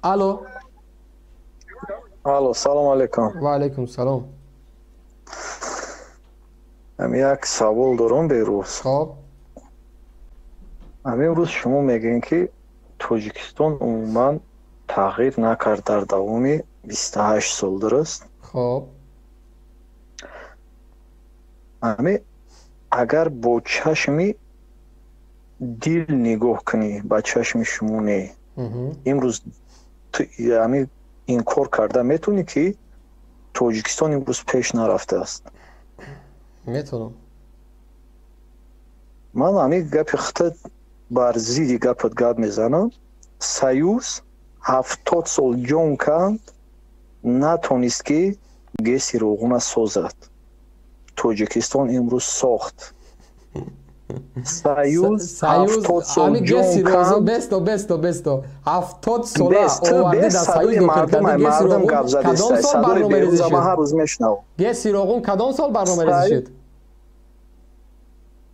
Алло. Алло, салом алейкум. Ва алейкум салом. Ам як савол дорам, Беҳрӯз. Хоб. Ҳамин рӯз шумо мегӯед, ки Тоҷикистон умуман тағйир накард дар давоми 28 сол, дуруст? Хоб. Ҳами агар бо чашми дил нигоҳ кунӣ, ба чашми шумо не, имрӯз ҳами инкор карда метавонӣ, ки Тоҷикистон имрӯз пеш нарафтааст? Метавонам. Ман ҳамин гапи худта бар зидди гапат гап мезанам. Союз 70 сол ҷон канд, натонист, ки ГЭСи Роғуна созад. Тоҷикистон имрӯз сохт. Союз 70 сол ҷон канд. Бесто, бесто, бесто. 70 сола оварде дар Союз дохил карди ГЭСи Роғун. Кадом сол барномарезӣ шуд? Ман ҳар рӯз мешунавам. ГЭСи Роғун кадом сол барномарезӣ шуд?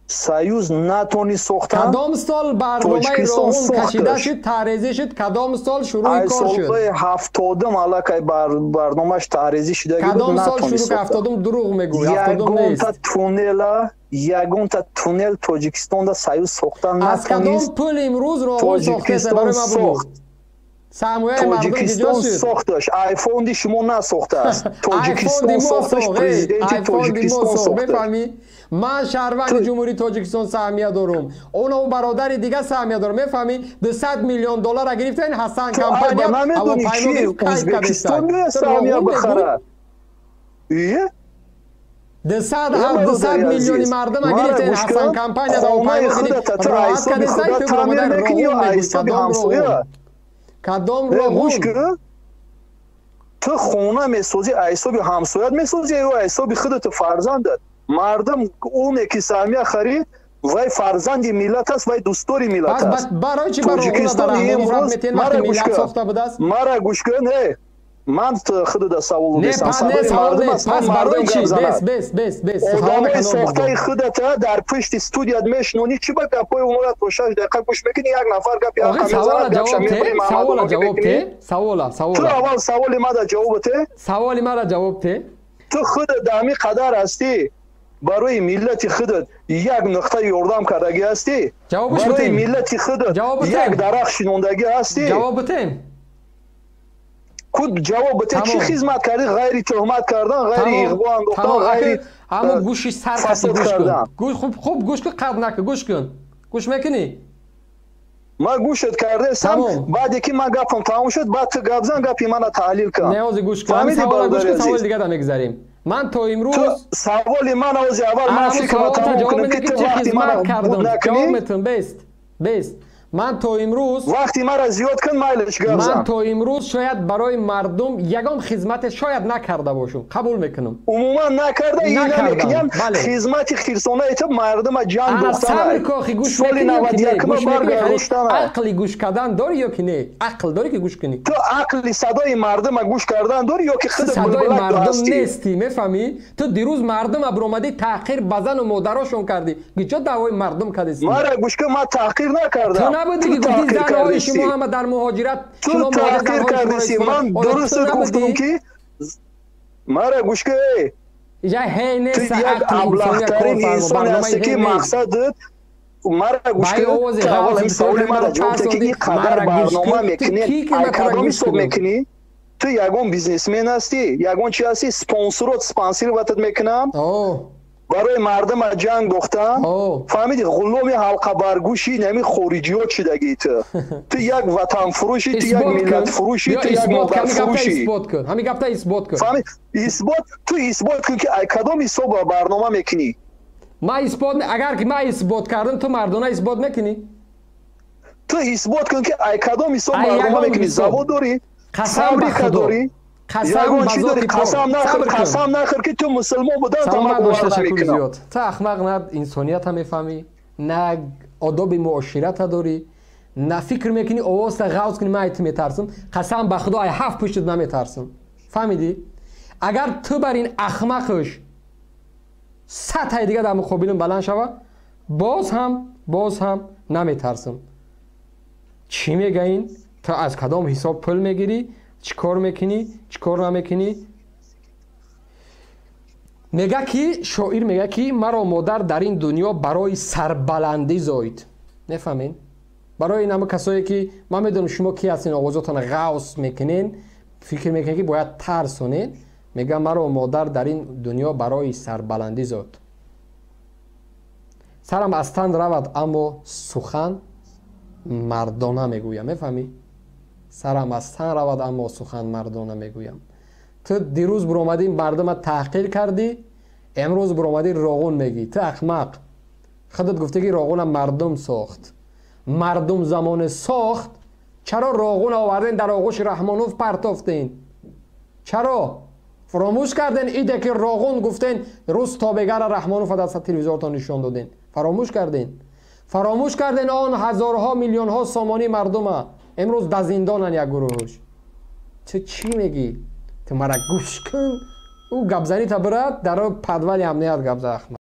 Союз натонист сохтан. Кадом сол барномаи Роғун кашида шуд, таҳрезӣ шуд? Кадом сол шурӯи кор шуд? Солҳои 70-ум аллакай барномааш таҳрезӣ шудагӣ буд. Кадом сол шурӯъ? 70-ум дурӯғ мегӯй, 70-ум нест. Ягонта туннела, ягонта туннел Тоҷикистонда Союз сохтан натонист. Аз кадом пул имрӯз Роғун сохтеса, барои ман бигӯ? Сармояи мардум киҷо шуд? Сохташ. Айфонди шумо насохтааст. Тоҷикистон сохташ, президенти Тоҷикистон сохташ. Мефаҳмӣ? Ман шаҳрванди Ҷумҳурии Тоҷикистон саҳмия дорум, оно бародари дига саҳмия дорум, мефаҳмӣ? 200 миллион доллара гирифтен, Ҳасан компания ҳавопаймо гирифт, кайф кардеста. Саҳмия бихара. 200 миллиони мардума гирифтен, Ҳасан компания ҳавопаймо гирифт, роҳат кардеста. Ту баромада Роғун мегӯй. Кадом Роғун? Кадом Роғун? Ту хона месозӣ, ҳисоби ҳамсоят месозӣ ё ҳисоби худату фарзандат? Мардум оне ки саҳмия харид, вай фарзанди миллат аст, вай дӯстдори миллат аст. Барои чӣ ба Роғуна имрӯз вақти миллат сохта будааст? Мара гӯш кун, ман худада савол десам. Садои мардум аст, пас барои чӣ? Бес, бес, бес, бес. Одамои сохтаи худата дар пушти студият мешинонӣ, чӣ ба гапҳои онҳоро то 6 дақиқа гӯш мекунӣ? Як нафар гапи ҳаққа мезанад, гапша мебарӣ. Савола ҷавоб те, савола, савола. Ту аввал саволи мада ҷавоб те. Саволи мара ҷавоб те. Ту худат дар ҳамин қадар ҳастӣ, барои миллати худат як нуқта ёрдам кардагӣ ҳастӣ? Барои миллати худат як дарахт шинондагӣ ҳастӣ? Ҷавоб битем. Куд ҷавоб бите, чӣ хизмат кардӣ ғайри тӯҳмат кардан, ғайри иғво андохтан, ғайри ҳамун гӯши сар фасод гӯш кун. Кардан? Гӯш, хуб, хуб гӯш кун, қабл накун, гӯш кун. Гӯш мекунӣ? Ман гӯшат кардаастам. Баъде ки ман гапам тамом шуд, баъд ту гап зан, гапи мана таҳлил кун. Не, ҳозир гӯш кун, савола гӯш кун, саволи дигар мегузарем. Ман то имрӯз саволи ман ҳозир аввал ман фикрама тамом кунам, ки ту вақти мана буд накунӣ. Ҷавоб метун, бест, бест. Ман то имрӯз вақти мара зиёд кун, майлиш, гап зан. Ман то имрӯз шояд барои мардум ягон хизмате шояд накарда бошам, қабул мекунам. Умуман накарда, инамекуням. Хизмати хирсонаи ту мардума ҷанг дохтан. Сабр кохи, гӯш соли 91-ма баргардоштана. Ақли гӯш кардан дорӣ ё ки не? Ақл дорӣ, ки гӯш кунӣ? Ту ақли садои мардума гӯш кардан дорӣ ё ки худ садои мардум нестӣ, мефаҳмӣ? Ту дирӯз мардума биромадӣ, таҳқир ба зану модарошон кардӣ. Гиҷо даъвои мардум кардисти? Мара гӯш кун, ман таҳқир накардам. Набуди, ки гуфти занҳои шумо ҳама дар муҳоҷират. Ту таҳқир кардиси. Ман дуруст гуфтум, ки мара гӯш кун. Иҷа ҳей нест. Ту як аблаҳтарин инсоне ҳастӣ, ки мақсадат, мара гӯш кун, аввал ҳамин саволи мара ҷавоб де, ки ин қадар барнома мекунӣ, ай кадом ҳисоб мекунӣ? Ту ягон бизнесмен ҳастӣ, ягон чи ҳастӣ? Спонсорот спонсировать мекунам барои мардума ҷанг дохтан, фаҳмиди? Ғуломи ҳалқабаргӯши нами хориҷиёт шидагӣ ту. Ту як ватанфурӯшӣ, ту як миллатфурӯшӣ, ту як модарфурӯшӣ. Ҳамин гапта исбот кун. Исбот, ту исбот кун, ки ай кадом ҳисоба барнома мекунӣ. Ман исбот, агар ки ман исбот кардам, ту мардона исбот мекунӣ? Ту исбот кун, ки ай кадом ҳисоб барнома мекунӣ. Завод дорӣ, фабрика дорӣ, қасам ба зоти. Қасам нахӯр, қасам нахӯр, ки ту мусулмон будан. Саломат бош, ташаккур зиёд. Ту ахмақ на инсонията мефаҳмӣ, на одоби муоширата дорӣ, на фикр мекунӣ овозта ғавз кунӣ. Ман ай ту метарсам? Қасам ба Худо, ай ҳафт пуштат наметарсам, фаҳмидӣ? Агар ту бар ин ахмақш сатҳи дига дар муқобилам баланд шава, боз ҳам, боз ҳам наметарсам. Чӣ мегаин? Ту аз кадом ҳисоб пул мегирӣ, чӣ кор мекунӣ, чӣ кор намекунӣ? Мега ки шоир мега ки маро модар дар ин дунё барои сарбаландӣ зоид. Мефаҳмед? Барои ин ҳама касое ки ман медонам, шумо ки ҳастин, овозотон ғавс мекунен, фикр мекунед, ки бояд тарсонед. Мега: маро модар дар ин дунё барои сарбаландӣ зод, сарам аз тан равад, аммо сухан мардона мегӯям. Мефаҳмӣ? Сарам аз тан равад, аммо сухан мардона мегӯям. Ту дирӯз буромадӣ, мардума таҳқир кардӣ, имрӯз буромадӣ, роғун мегӣ. Ту ахмақ, худат гуфтӣ, ки Роғуна мардум сохт. Мардум замоне сохт, чаро Роғун оварден, дар оғӯши Раҳмонов партофтен? Чаро фаромӯш карден иде, ки Роғун гуфтен, рӯз тобегара Раҳмонов даст телевизортон нишон доден? Фаромӯш карден, фаромӯш карден он ҳазорҳо, миллионҳо сомонии мардума. Имрӯз да зиндонан як гурӯҳш. Ту чӣ мегӣ? Ту мара гӯш кун, ӯ гапзанита бирад дар подвали амният гап за, ахмақ.